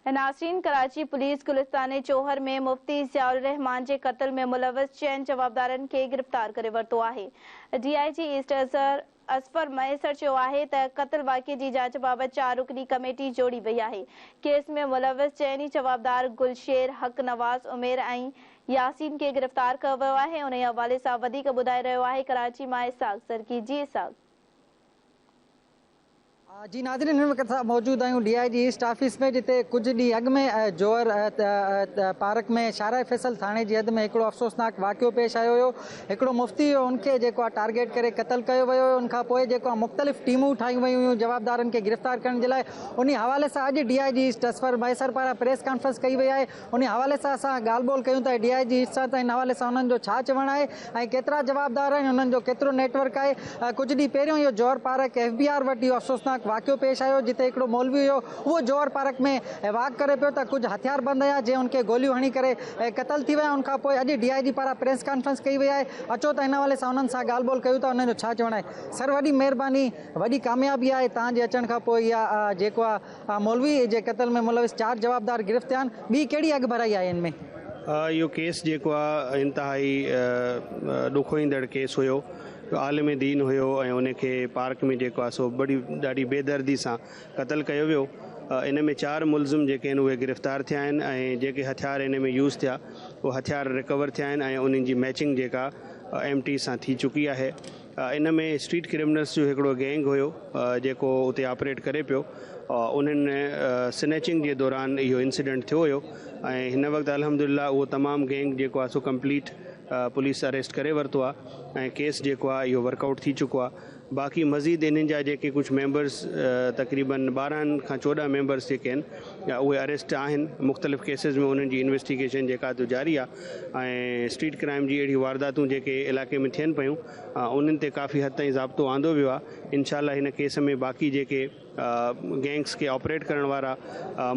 ناظرين ڪراچي پوليس گلستان جوهر ۾ مفتي ضياء الرحمان جي قتل ۾ ملوث چئن جوابدارن کي گرفتار ڪري ورتو آهي. D I G east Azhar Azfar Mahesar چيو آهي ته قتل واقعي جي جاچ بابت چار رڪني ڪميٽي جوڙي وئي آهي. ڪيس ۾ ملوث چئن ئي جوابدار گل شير، حق نواز، عمير ۽ ياسين کي گرفتار ڪيو ويو آهي. انهي حوالي سان وڌيڪ ٻڌائي رهيو آهي ڪراچي مان اسحاق سرڪي جي اسحاق. جي ناظرين هن وقت اسان موجود آهيون D I G east office ۾ جتي ڪجهه ڏينهن اڳ ۾ جوهر پارڪ ۾ شارع فيصل ٿاڻي جي حد ۾ هڪڙو افسوسناڪ واقعو پيش آيو هيو هڪڙو مفتي هيو ان کي جيڪو آهي ٽارگيٽ ڪري قتل ڪيو ويو هيو ان کان پوء جيڪو آهي مختلف ٽيمون ٺاهيون ويون هيون جوابدارن کي گرفتار ڪرڻ جي لاء انهي حوالي سان اڄ ڊي I جي ايسٽ اظفر مهيسر پاران پريس ڪانفرنس ڪئي وئي آهي انهي حوالي سان اسان ڳالهه ٻولهه ڪيون ٿا ڊي I جي ايسٽ سان ته ان حوالي سان انهن جو ڇا چوڻ آهي ۽ ڪيترا جوابدار آهن انهن جو ڪيترو نيٽ ورڪ آهي ڪجهه ڏينهن پهريون اهو جوهر پارڪ ايف بي آر وٽ اهو افسوسناڪ واقعو پيش آيو جتي هڪڙو مولوي هيو اهو جوهر پارڪ ۾ واڪ ڪري پيو ته ڪجهه هٿيار بند آيا جنهن ان کي گوليون هڻي ڪري قتل ٿي ويا ان کان پوء اڄ ڊي I جي پاران پريس ڪانفرنس ڪئي وئي آهي اچو ته ان حوالي سان انهن سان ڳالهه ٻولهه ڪيون ٿا انهن جو ڇا چوڻ آهي سر وڏي مهرباني وڏي ڪاميابي آهي توهان جي اچڻ کان پوء اها جيڪو آهي مولوي جي قتل ۾ ملوث چار جوابدار گرفت ٿيا آهن، ٻي ڪهڙي اڳڀرائي آهي ان ۾؟ اهو ڪيس جيڪو آهي انتهائي ڏکوئيندڙ ڪيس هيو، عالم دين هيو ۽ ان کي پارڪ ۾ جيڪو آهي سو بڙي ڏاڍي بيدردي سان قتل ڪيو ويو، ان ۾ چار ملزم جيڪي آهن اهي گرفتار ٿيا آهن ۽ جيڪي هٿيار ان ۾ يوز ٿيا اهي هٿيار رڪور ٿيا آهن ۽ انهن جي ميچنگ جيڪا ايم ٽي سان ٿي چڪي آهي. ان ۾ اسٽريٽ ڪرمنلز جو هڪڙو گينگ هيو جيڪو اتي آپريٽ ڪري پيو انهن سنيچنگ جي دوران اهو انسيڊنٽ ٿيو هيو ۽ هن وقت الحمدلله اهو تمام گينگ جيڪو آهي سو ڪمپليٽ پوليس اريسٽ ڪري ورتو آهي ۽ ڪيس جيڪو آهي اهو ورڪ آئوٽ ٿي چڪو آهي باقي مزيد انهن جا جيڪي ڪجهه ميمبرس تقريبن 12 کان 14 ميمبرس جيڪي آهن اهي اريسٽ آهن مختلف ڪيسز ۾ انهن جي انويسٽيگيشن جيڪا تو جاري آهي ۽ اسٽريٽ ڪرائم جي اهڙيون وارداتون جيڪي علائقي ۾ ٿين پيون انهن تي ڪافي حد تائين ضابطو آندو ويو آهي انشاء الله هن ڪيس ۾ باقي جيڪي گينگس کي آپريٽ ڪرڻ وارا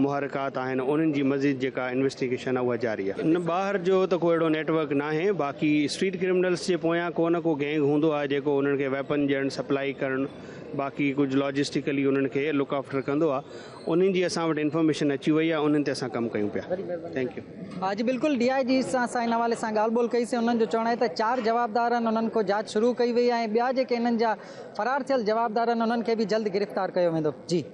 محرڪات آهن انهن جي مزيد جيڪا انويسٽيگيشن آهي اها جاري آهي. نه ٻاهر جو ته ڪو اهڙو نيٽ ورڪ ناهي باقي اسٽريٽ ڪرمنلس جي پويان ڪو نه ڪو گينگ هوندو آهي جيڪو انهن کي ويپن ڏيڻ سپلائي ڪرڻ باقي ڪجهه لاجسٽيڪلي انهن کي لڪ آفٽر ڪندو آهي انهن جي اسان وٽ انفارميشن اچي وئي آهي انهن تي اسان ڪم ڪيون پيا thank you. ها جي بلڪل ڊي I جي سان اسان ان حوالي سان ڳالهه ٻولهه ڪئي سي انهن جو چوڻ آهي ته چار جوابدار آهن انهن کان جاچ شروع ڪئي وئي آهي ۽ ٻيا جيڪي انهن جا فرار ٿيل جوابدار آهن انهن کي به جلد گرفتار ڪيو ويندو جي.